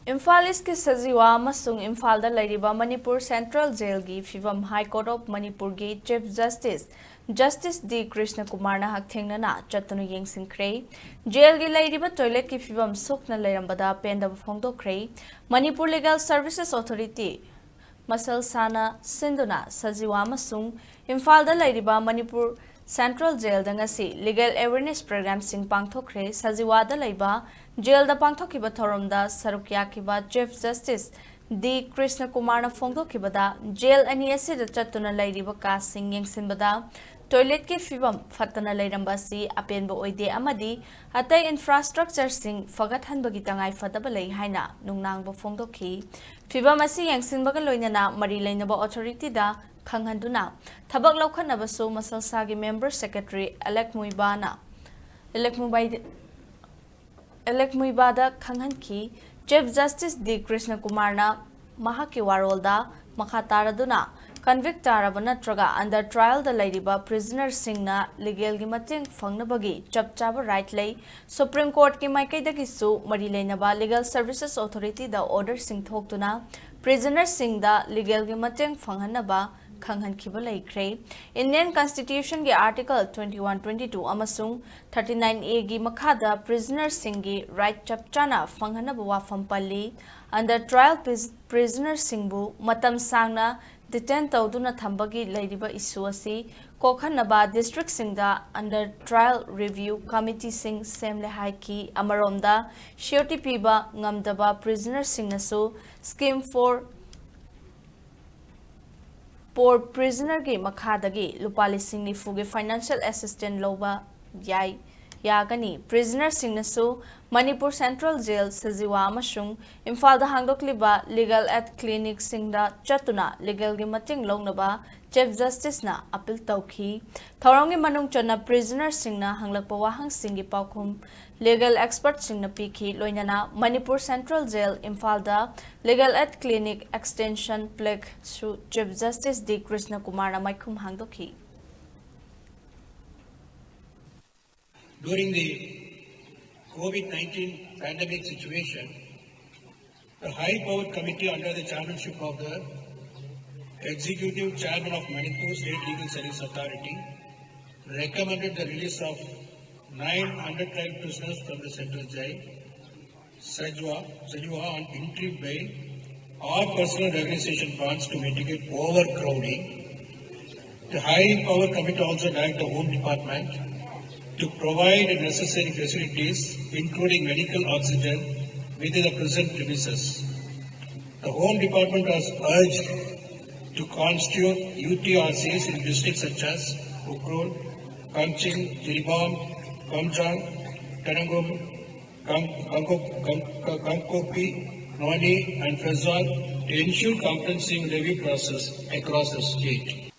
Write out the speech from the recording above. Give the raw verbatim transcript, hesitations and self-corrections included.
ꯏꯝꯐꯥꯜ ꯏꯁꯀꯤ ꯁꯖꯤꯋꯥ ꯑꯃꯁꯨꯡ ꯏꯝꯐꯥꯜꯗ ꯂꯩꯔꯤꯕ ꯃꯅꯤꯄꯨꯔ ꯁꯦꯟꯇ꯭ꯔꯦꯜ ꯖꯦꯜꯒꯤ ꯐꯤꯕꯝ ꯍꯥꯏ ꯀꯣꯔꯠ ꯑꯣꯐ ꯃꯅꯤꯄꯨꯔꯒꯤ ꯆꯤꯐ ꯖꯁꯇꯤꯁ ꯖꯁꯇꯤꯁ ꯗꯤ ꯀ꯭ꯔꯤꯁꯅ ꯀꯨꯃꯥꯔꯅ ꯍꯛꯊꯦꯡꯅꯅ ꯆꯠꯇꯨꯅ ꯌꯦꯡꯁꯤꯟꯈ꯭ꯔꯦ꯫ ꯖꯦꯜꯒꯤ ꯂꯩꯔꯤꯕ ꯇꯣꯏꯂꯦꯠꯀꯤ ꯐꯤꯕꯝ ꯁꯣꯛꯅ ꯂꯩꯔꯝꯕꯗ ꯄꯦꯟꯗꯕ ꯐꯣꯡꯗꯣꯛꯈ꯭ꯔꯦ꯫ ꯃꯅꯤꯄꯨꯔ ꯂꯤꯒꯦꯜ ꯁꯔꯚꯤꯁꯦꯁ ꯑꯣꯊꯣꯔꯤꯇꯤ ꯃꯁꯜ ꯁꯥꯅ ꯁꯤꯟꯗꯨꯅ ꯁꯖꯤꯋꯥ ꯑꯃꯁꯨꯡ ꯏꯝꯐꯥꯜꯗ ꯂꯩꯔꯤꯕ ꯃꯅꯤꯄꯨꯔ ꯁꯦꯟꯇ꯭ꯔꯦꯜ ꯖꯦꯜꯗ ꯉꯁꯤ ꯂꯤꯒꯦꯜ ꯑꯦꯋꯦꯔꯅꯦꯁ ꯄ꯭ꯔꯣꯒ꯭ꯔꯥꯝꯁꯤꯡ ꯄꯥꯡꯊꯣꯛꯈ꯭ꯔꯦ꯫ ꯁꯖꯤꯋꯥꯗ ꯂꯩꯕ ꯖꯦꯜꯗ ꯄꯥꯡꯊꯣꯛꯈꯤꯕ ꯊꯧꯔꯝꯗ ꯁꯔꯨꯛ ꯌꯥꯈꯤꯕ ꯆꯤꯐ ꯖꯁꯇꯤꯁ ꯗꯤ ꯀ꯭ꯔꯤꯁꯅ ꯀꯨꯃꯥꯔꯅ ꯐꯣꯡꯗꯣꯛꯈꯤꯕꯗ, ꯖꯦꯜ ꯑꯅꯤ ꯑꯁꯤꯗ ꯆꯠꯇꯨꯅ ꯂꯩꯔꯤꯕ ꯀꯥꯁꯤꯡ ꯌꯦꯡꯁꯤꯟꯕꯗ ꯇꯣꯏꯂꯦꯠꯀꯤ ꯐꯤꯕꯝ ꯐꯠꯇꯅ ꯂꯩꯔꯝꯕ ꯑꯁꯤ ꯑꯄꯦꯟꯕ ꯑꯣꯏꯗꯦ ꯑꯃꯗꯤ ꯑꯇꯩ ꯏꯟꯐ꯭ꯔꯥꯁ꯭ꯇ꯭ꯔꯛꯆꯔꯁꯤꯡ ꯐꯒꯠꯍꯟꯕꯒꯤ ꯇꯉꯥꯏ ꯐꯗꯕ ꯂꯩ ꯍꯥꯏꯅ ꯅꯨꯡꯅꯥꯡꯕ ꯐꯣꯡꯗꯣꯛꯈꯤ꯫ ꯐꯤꯕꯝ ꯑꯁꯤ ꯌꯦꯡꯁꯤꯟꯕꯒ ꯂꯣꯏꯅꯅ ꯃꯔꯤ ꯂꯩꯅꯕ ꯑꯣꯊꯣꯔꯤꯇꯤꯗ ꯈꯪꯍꯟꯗꯨꯅ ꯊꯕꯛ ꯂꯧꯈꯠꯅꯕꯁꯨ ꯃꯁꯜꯁꯥꯒꯤ ꯃꯦꯝꯕꯔ ꯁꯦꯀ꯭ꯔꯦꯇꯔꯤ ꯑꯦꯂꯦꯛ ꯃꯨꯏꯕꯥꯅ, ꯑꯦꯂꯦꯛ ꯃꯨꯕꯥꯏꯗ-, ꯑꯦꯂꯦꯛ ꯃꯨꯏꯕꯥꯗ ꯈꯪꯍꯟꯈꯤ꯫ ꯆꯤꯐ ꯖꯁꯇꯤꯁ ꯗꯤ ꯀ꯭ꯔꯤꯁꯅ ꯀꯨꯃꯥꯔꯅ ꯃꯍꯥꯛꯀꯤ ꯋꯥꯔꯣꯜꯗ ꯃꯈꯥ ꯇꯥꯔꯗꯨꯅ, ꯀꯟꯚꯤꯛ ꯇꯥꯔꯕ ꯅꯠꯇ꯭ꯔꯒ ꯑꯟꯗꯔ ꯇ꯭ꯔꯥꯏꯜꯗ ꯂꯩꯔꯤꯕ ꯄ꯭ꯔꯤꯖꯅꯔꯁꯤꯡꯅ ꯂꯤꯒꯦꯜꯒꯤ ꯃꯇꯦꯡ ꯐꯪꯅꯕꯒꯤ ꯆꯞ ꯆꯥꯕ ꯔꯥꯏꯠ ꯂꯩ꯫ ꯁꯨꯄ꯭ꯔꯤꯝ ꯀꯣꯔꯠꯀꯤ ꯃꯥꯏꯀꯩꯗꯒꯤꯁꯨ ꯃꯔꯤ ꯂꯩꯅꯕ ꯂꯤꯒꯦꯜ ꯁꯔꯚꯤꯁꯦꯁ ꯑꯣꯊꯣꯔꯤꯇꯤꯗ ꯑꯣꯔꯗꯔꯁꯤꯡ ꯊꯣꯛꯇꯨꯅ ꯄ꯭ꯔꯤꯖꯅꯔꯁꯤꯡꯗ ꯂꯤꯒꯦꯜꯒꯤ ꯃꯇꯦꯡ ꯐꯪꯍꯟꯅꯕ ꯈꯪꯍꯟꯈꯤꯕ ꯂꯩꯈ꯭ꯔꯦ꯫ ꯏꯟꯗꯤꯌꯟ ꯀꯟꯁꯇꯤꯇ꯭ꯌꯨꯁꯟꯒꯤ article twenty one, twenty two ꯑꯃꯁꯨꯡ ꯊꯥꯔꯇꯤ ꯅꯥꯏꯟ ꯑꯦꯒꯤ ꯃꯈꯥꯗ ꯄ꯭ꯔꯤꯖꯅꯔꯁꯤꯡꯒꯤ ꯔꯥꯏꯠ ꯆꯞ ꯆꯥꯅ ꯐꯪꯍꯟꯅꯕ ꯋꯥꯐꯝ ꯄꯜꯂꯤ꯫ ꯑꯟꯗꯔ ꯇ꯭ꯔꯥꯏꯜ ꯄ꯭ꯔꯤꯖꯅꯔꯁꯤꯡꯕꯨ ꯃꯇꯝ ꯁꯥꯡꯅ ꯗꯤꯇꯦꯟ ꯇꯧꯗꯨꯅ ꯊꯝꯕꯒꯤ ꯂꯩꯔꯤꯕ ꯏꯁꯨ ꯑꯁꯤ ꯀꯣꯛꯍꯟꯅꯕ ꯗꯤꯁꯇ꯭ꯔꯤꯛꯁꯤꯡꯗ ꯑꯟꯗꯔ ꯇ꯭ꯔꯥꯏꯜ ꯔꯤꯚ꯭ꯌꯨ ꯀꯃꯤꯇꯤꯁꯤꯡ ꯁꯦꯝꯂꯦ ꯍꯥꯏꯈꯤ꯫ ꯑꯃꯔꯣꯝꯗ, ꯁꯤꯌꯣꯔꯇꯤ ꯄꯤꯕ ꯉꯝꯗꯕ ꯄ꯭ꯔꯤꯖꯅꯔꯁꯤꯡꯅꯁꯨ ꯁ꯭ꯀꯤꯝ ꯐꯣꯔ ꯄꯣꯔ ꯄ꯭ꯔꯤꯖꯅꯔꯒꯤ ꯃꯈꯥꯗꯒꯤ ꯂꯨꯄꯥ ꯂꯤꯁꯤꯡ ꯅꯤꯐꯨꯒꯤ ꯐꯥꯏꯅꯥꯟꯁꯤꯌꯦꯜ ꯑꯦꯁꯤꯁꯇꯦꯟ ꯂꯧꯕ ꯌꯥꯏ, ꯌꯥꯒꯅꯤ꯫ ꯄ꯭ꯔꯤꯖꯅꯔꯁꯤꯡꯅꯁꯨ ꯃꯅꯤꯄꯨꯔ ꯁꯦꯟꯇ꯭ꯔꯦꯜ ꯖꯦꯜ, ꯁꯖꯤꯋꯥ ꯑꯃꯁꯨꯡ ꯏꯝꯐꯥꯜꯗ ꯍꯥꯡꯗꯣꯛꯂꯤꯕ ꯂꯤꯒꯦꯜ ꯑꯦꯗ ꯀ꯭ꯂꯤꯅꯤꯛꯁꯤꯡꯗ ꯆꯠꯇꯨꯅ ꯂꯤꯒꯦꯜꯒꯤ ꯃꯇꯦꯡ ꯂꯧꯅꯕ ꯆꯤꯐ ꯖꯁꯇꯤꯁꯅ ꯑꯄꯤꯜ ꯇꯧꯈꯤ꯫ ꯊꯧꯔꯝꯒꯤ ꯃꯅꯨꯡ ꯆꯟꯅ ꯄ꯭ꯔꯤꯖꯅꯔꯁꯤꯡꯅ ꯍꯪꯂꯛꯄ ꯋꯥꯍꯪꯁꯤꯡꯒꯤ ꯄꯥꯎꯈꯨꯝ ꯂꯤꯒꯦꯜ ꯑꯦꯛꯁꯄꯔꯠꯁꯤꯡꯅ ꯄꯤꯈꯤ, ꯂꯣꯏꯅꯅ ꯃꯅꯤꯄꯨꯔ ꯁꯦꯟꯇ꯭ꯔꯦꯜ ꯖꯦꯜ ꯏꯝꯐꯥꯜꯗ ꯂꯤꯒꯦꯜ ꯑꯦꯗ ꯀ꯭ꯂꯤꯅꯤꯛ ꯑꯦꯛꯁꯇꯦꯟꯁꯟ ꯄ꯭ꯂꯦꯛꯁꯨ ꯆꯤꯐ ꯖꯁꯇꯤꯁ ꯗꯤ ꯀ꯭ꯔꯤꯁꯅ ꯀꯨꯃꯥꯔꯅ ꯃꯥꯏꯈꯨꯝ ꯍꯥꯡꯗꯣꯛꯈꯤ꯫ During the COVID nineteen pandemic situation, The High Powered Committee, under the chairmanship of the Executive Chairman of Manipur State Legal Service Authority, recommended the release of nine hundred tribe prisoners from the central jail, Sajwa, Sajwa on interim bail or personal reorganization bonds to mitigate overcrowding. The High Power Committee also directed the Home Department to provide necessary facilities, including medical oxygen, within the prison premises. The Home Department was urged to constitute U T R Cs in districts such as Ukhrul, Kamjong, Jiribam, Kamjong, Tangam, Kang-, Kangkok-, Kang-, Kangpokpi, Noney, and Pherzawl to ensure comprehensive review process across the state.